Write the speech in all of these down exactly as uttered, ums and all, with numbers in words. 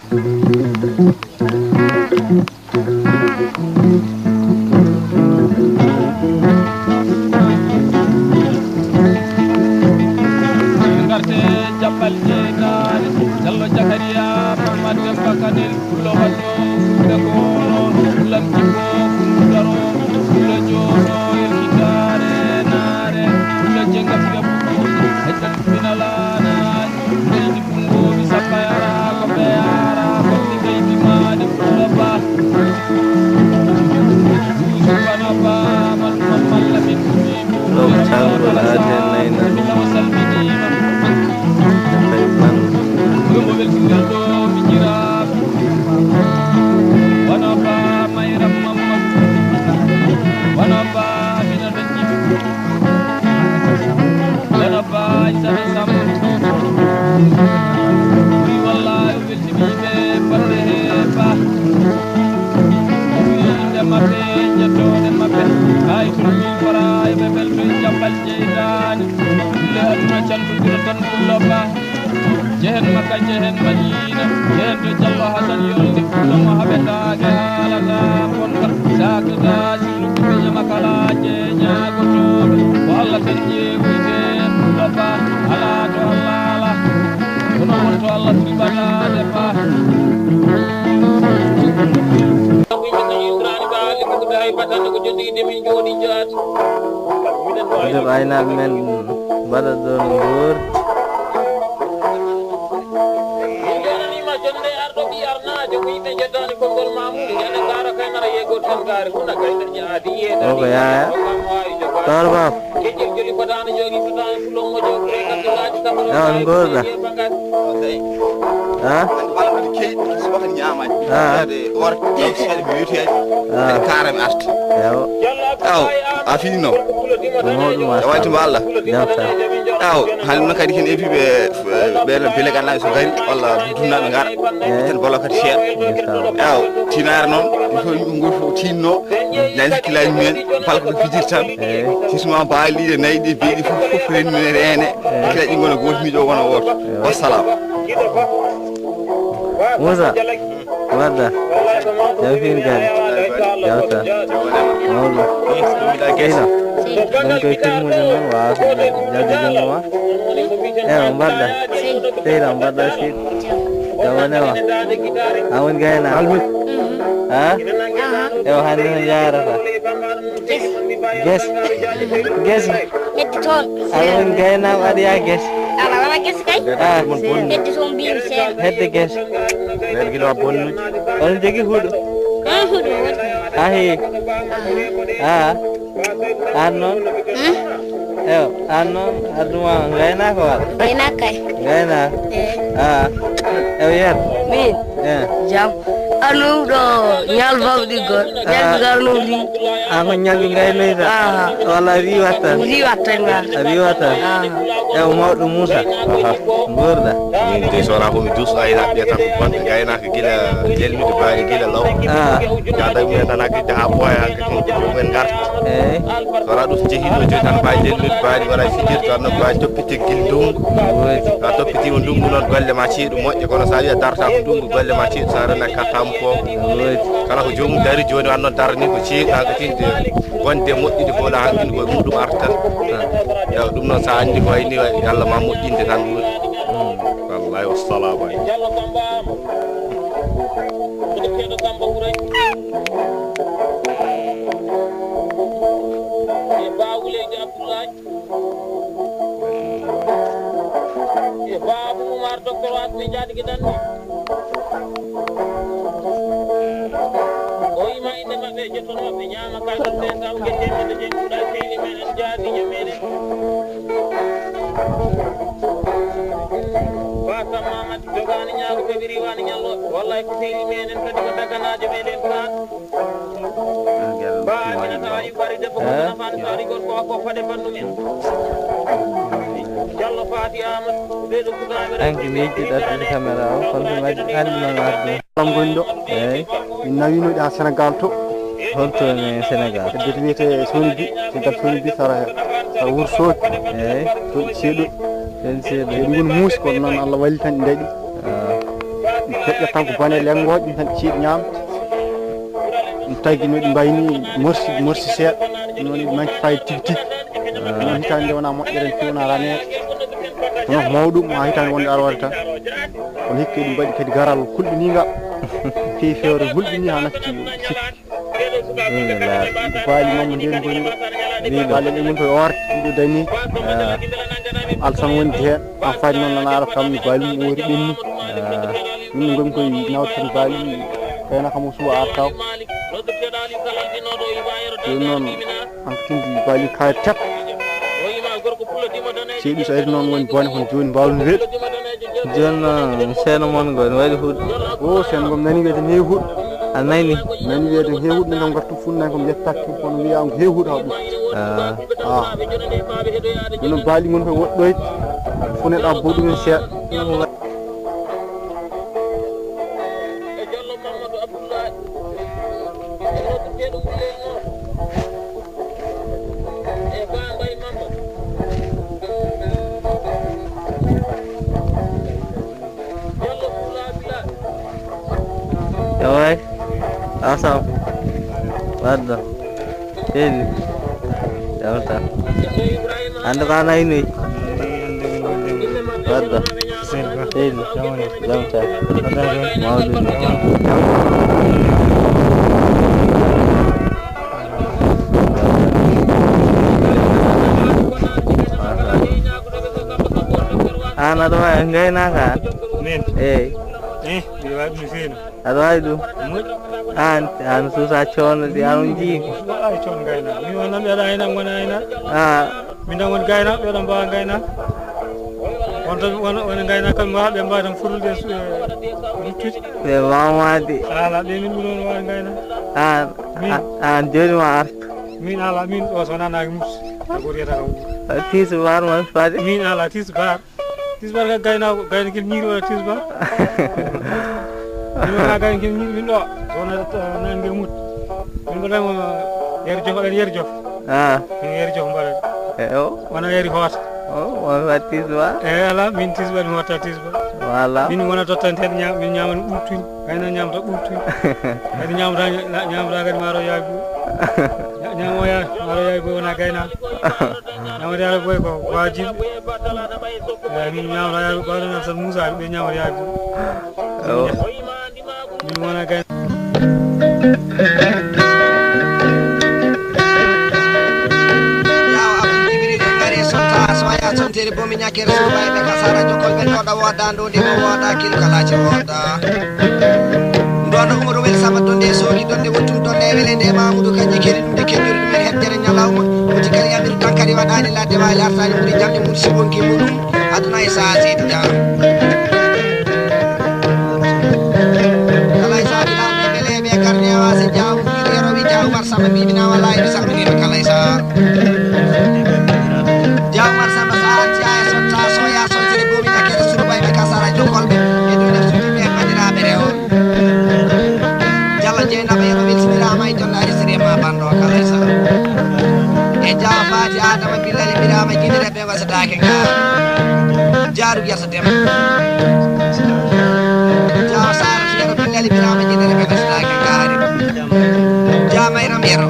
Ngarte jabbal jeytaare, Jallo Jakariya, Mamad Demba Kanel, Pullo Wallo, Pullo Kono, Pullam Jikko, Pullo Daro, Pullo Joono, Elkitaare Naare, Pullo Jenga Fiya Buku, Hajjal Binalana, Pullo Idi Bungo, Samba Yara, Kobe Yara, Kobe Kaiti Madi, Pullo Ba, Yusuf Anaba, Malu Mamalla Min Kubi, Ɗo ko caangol aade en naynani. Ɓe mbaɗi man. Wano ba Mayram Mamma, wano ba Amina Rajib, wano ba Aisata Samb. Wi wallahi o weltini ɓe batte he ba. Wi inde maɓɓe, jettoɗe maɓɓe. Ay tun min fara e ɓe belto e jabbal jeytaani. Kulle aduna cantudiro tan Pullo Ba. Jehen Makka, jehen Madina, jehen to Jallo Hasan yolde. Pullo mo haɓetaake haalata bonka. Saakata sirru kuɓe ƴama kala jeñaagotooɓe. Ko Allah tan ƴeewoyte Pullo Ba. Alaa to Allah alaa. Kono won to Allah ɓuri ɓadaade Ba. Ko yimɓe Ibrahima Ba, Aliou Koudou Hay Batande ko joddi inde min jooɗi jaati. Ɗum aynaaɓe men mbaɗa ɗon nguur. Min jonaniima jonde arɗo ɓii arnaajo, ko yimɓe njeddaani konngol Mamoudou, ñande Kaara Kaynara yeegoto tan gaari, huna Kaynara ñaadi yeedaani. O ko Yaya? Hokkam waawi jogaade. Toor Baf. Kejjel joli fotaano joogi, fotaano fulo mo joogi, e kakkilaaji tamaro. Ewa, no ngooruɗaa? Ha? Ah. Ah. Kaara mi arti. Ewa. Aw, a fini no? Mawɗum arti. E wayti mo Allah. Jam tan. Aw, hannde noon kadi ken ebi ɓe, ɓe, ɓe bele gannaaɓe so gari, walla dunnaaɓe ngara. Eh. Ten bolo kadi seeɗa. Yes, aw. Aw, tinaare noon, il faut yimɓe ngol fof tinno, nani hakkillaaji mumen, palko ɓe fijirta. Eh. Sisma baali ɗi, nayi ɗi, beyi ɗi fof, fof renni, reene. Eh. Hakkillaaji ɗi ngona gooto, miijo wona wooto. Eh. Wassalam. Moussa, wadda. Jam fin gari. Jawta. Mawɗo. Seyna. Ɗum koye firmude noon, waawa jalde junngo ma. Ewa, mbaɗɗa? Seyna, mbaɗɗa seydi? Jam woni wa? A woni gayna? Almi. Ha? Ewa, hannde noon yarata? Ges. Ges. Ges. Hedde toon. Aɗa woni gaynaaɓe, aɗa yaha gese? Ala, wona gese kay. Ah. Hedde toon mbiyimi seeɗa. Hedde gese. Ɓen gila bonnude. Oɗon jogii huɗo? Ah, huɗo woni. Ah, he. Ah. Aan noon? Hmm? Ewa, aan noon, aduna ma ngaynaaka wala? Ngaynaaka kay. Ngaynaaka? Eh. Ah. Ewa, yer? Min? Eh. Jam. Anu ɗo ñaal bawɗi gol. Ah. Ñaal garno ndi. An ko ñalɗi ngaynoyta. Ah. Walla a riiwat tan? Riiwat tan, wala. A riiwat tan? Ah. Ewa, mawɗo Moussa. Aha. Nguurɗa? Min de, so wonaa ko mi dus aynaaɓe ɓe tan, ko bonɓe ngaynaaka gila lelnude baali gila law. Ah. Jaada mumen tan hakkille haa ɓooya, hakkille mumen ngarta. Eey. So wonaa ɗum jehiiɗo jooni tan, mbawi lelnude baali, wona fijirde tan, no mbawi toppitde gil ndungu. Woodi. Sa toppitiima ndungu noon, golle ma ceeɗu moƴƴa, kono sa wiya darta ko ndungu, golle ma ceeɗu, sa rena kartamu ko. Woodi. Kala ko joomum dari jooni, wano noon darani ko ceeɗu, an ko tinde wonde moƴƴude ko wona hankin koye muɗum arta tan. Tan. Yo ɗum noon sa anndi ko wayni, yo Allah ma moƴƴinde tan ɗum. Mm. Wallahi, wassalamu aleykum. E Ba Wuleydi Abdullahi. E Baabu Umar, Docteur Asmi Jaatigi Danni. O yima innde maɓɓe, e jetton maɓɓe, ñaama ka ɗon ɓe, taw gette men, ɓe jey kuuɗa seydi meɗen, jaadiijo meɗen. Ba Sam Mamadi jogaani ñaago, ɓe wiri waani ñallo. Wallahi ko seydi meɗen, kadi ko daganaajo meɗen, Ba. Ba Aminata Ayuba, ari debbo ko nafaani, so ari gorko o, ko fade banndum en. Jallo Faati Aamadu, ɓee ɗo sukaaɓe. Hanki mi yejjit artude caméra o, kono so mi addi, hannde noon arde. Lam gonɗo. Eey. Min nawino ɗa Sénégal to. Holto e Sénégal? Hedde to wiyete Soni Bi, Sénégal Soni Bi, sara, sara Wuro Sooki. Eey. Toon ceeɗu. Toon ceeɗu. Eey, ɗum woni muusi, kono noon Allah walli tan ɗi ndaɗi. Ah. Feƴƴat tan ko bone lenngooje, ɗum tan ceeɗu ñaam. Ɗum tagi no ɗi mbayni morsi, morsi seeɗa. Noon ɗi manki fayde tigi tigi. Ɗum hitaande nde wonaa moƴƴere, ɗum wonaa raneede. Kono ko mawɗum, haa hitaande wonde aroore tan. Kono hikka eɗum mbaɗi kadi garal hulɓiniingal. Feewi feewde hulɓinii haa natti sikki. Ɗum ko baali Mamma Ndeen ngoni ɗo. Ɗiɗo. Baali en ngoni koye oorde, ɗiɗo dañi. Ah. Alsan woni heen. En fait noon nana ara kam no baali mum oori ɓenni. Ah. Min no ngomi koye nawde tan baali kayna kam o suwa artaw. Jooni noon en tindi baali kayit tep. Ceeɗu so ari noon woni bone kono jooni mbawmi weeɗ. Jooni noon seeno mon ngo ne waɗi huɗ. O seeno ngom nani wiyde ne heewi huɗ. A nani? Nani wiyde ne heewi huɗ, min kam ngartu funna kam yettaki kono wiya ko heewi huɗ haɗu. Ah. Ah. Ɗum baali ngon koye woɗɗoyde. Funeɗa boɗum en seeɗa. Yawai. Asam. Wadda. Seydi. Jam tan. Hannde ko an aynoyi. Wadda. Seydi. Jam tan. Mawɗum. An aɗa wawi ngaynaaka an? Min? Eyi. Eh, mbiɗa wawi ɗum no feewi no. Aɗa wawi ɗum? Moƴƴi. An, an suusa coono ɗi an on jii. Waɗa e coono ngayna. Min wonno mi aɗa ayna, wona ayna. Ah. Min tan woni gayna, ɓe ɗon mbawa gayna. Won tan wona, wona gayna kam mbawa ɓe mbawa tan furlude su-, e, ruttude. Ɓe mamadi. Ala, ɓe min ɓuri wona wawi gayna. An, min. An, an joni ma artu. Min ala, min ɗo so nana e mus. Ko wiyata kam. Tisbar man fade. Min ala tisbar. Tisbar ka gaynaako, gayna kin ñiiri wala tisbar. Min wona gayna kin ñiiri min ɗo. Wona, eh, nan nder mut. Min mbaɗa mo yer jof, aɗa yer jof. Ah. Min yer jof mbaɗa. Eh, o. Wona yeri hoota. O, wona tisbar. Eh, ala, min tisbar, mi watta tisbar. Voilà. Min wona tottante, ña-, min ñaman ɓurtuñ. Gayna ñamata ɓurtuñ. Kadi ñamata, ña-, ñamata kadi maaro yaay buy. Ña-, ñamo yaay, maaro yaay buy wona gayna. Ñamata yaay buy ko wajibi. Eh, min ñamata yaay buy, ɓaɗo nan tan Moussa, ɓe ñamata yaay buy. Oh. Min wona gayna. Yaw Abdou Djibril en ngari e sotta, so waya sontere bomi ñakkere surbayɓe ka sara jokkol ɓe ɗoɗa woda, ndodi mo woda, kil kalace woda. Ndono Umaru wel sama donde sogi donde wottum donde wele nde Mamudu kanji keli ɗum de kenjori ɗum en heddere ñalawma. Wuti kadi yamiru tan kadi waɗani ladde wali artani ɓuri jamɗe mum si wonki muɗum. Aduna e sasidi jam. Kala e sabi ɗan ɓe bele ɓe karne wasi jaw. Yero wi jaw war sama bibina wala e sama ni kala e sa. Jaw war sama sa an si aya son sa so ya son sere bomi na kere suru bay ɓe kasara jokol ɓe. E ɗum ne suru ɓe bandiraɓe rewo. Jalla Jeynaba yero welsinirama e jonnaari sirema banndo kala e sa. E jaw fati Adama billali birama jinire ɓe wasatake nga. Jaru yasa dem. Jaw sara yero billali birama jinire ɓe wasatake nga hari. Jaw mayram yero.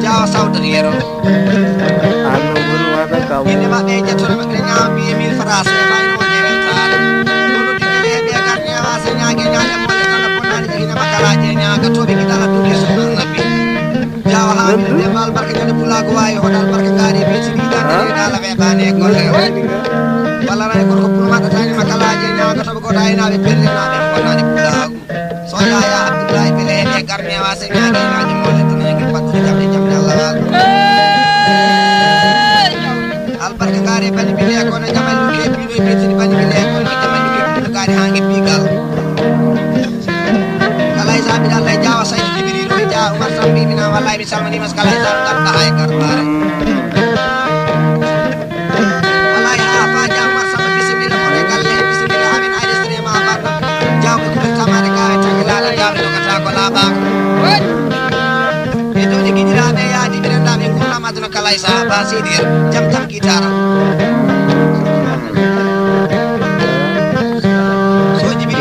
Jaw sawdar yero. An no boni wata kam. Inde maɓɓe e jettore maɓɓe ñawa mbiye mille francs e mayre wonde weltaare. Kono tigi e ɓe gar ñewa se ñaage ñaale mole kala bonani jigina makalaje ñaga toɓe gidala duke so rabbi. Jawa ha min de mal barka ñande pulago wawi hoɗal barka ngari be tigi dan de dala be bane golle. Wala ray gorko pulma tani makalaje ñaga toɓe ko daynaɓe pelle naɓe bonani pulago. So Yaya Abdullahi Pele e garne wa se ñaage ñaage mo le tan e gir fatu jamde jamde Allah wa. Albarka gare bani bile ko na jamal ke bile be tin bani bile ko na jamal ke bile gare hange bigal. Kala isa bi Allah jawa sai Jibril ja Umar sambi mina wallahi bi salmani mas kala isa ka ay karbare. Wala ya fa ja Umar sama bisimilla mo re galle bisimilla amin ay sere ma ba. Jaw ko ko tamare ka tan la la jaw ko ta ko la ba. E do ni gidira be ya di bira da be ko la ma do kala isa ba sidir jam jam gitara. So jibi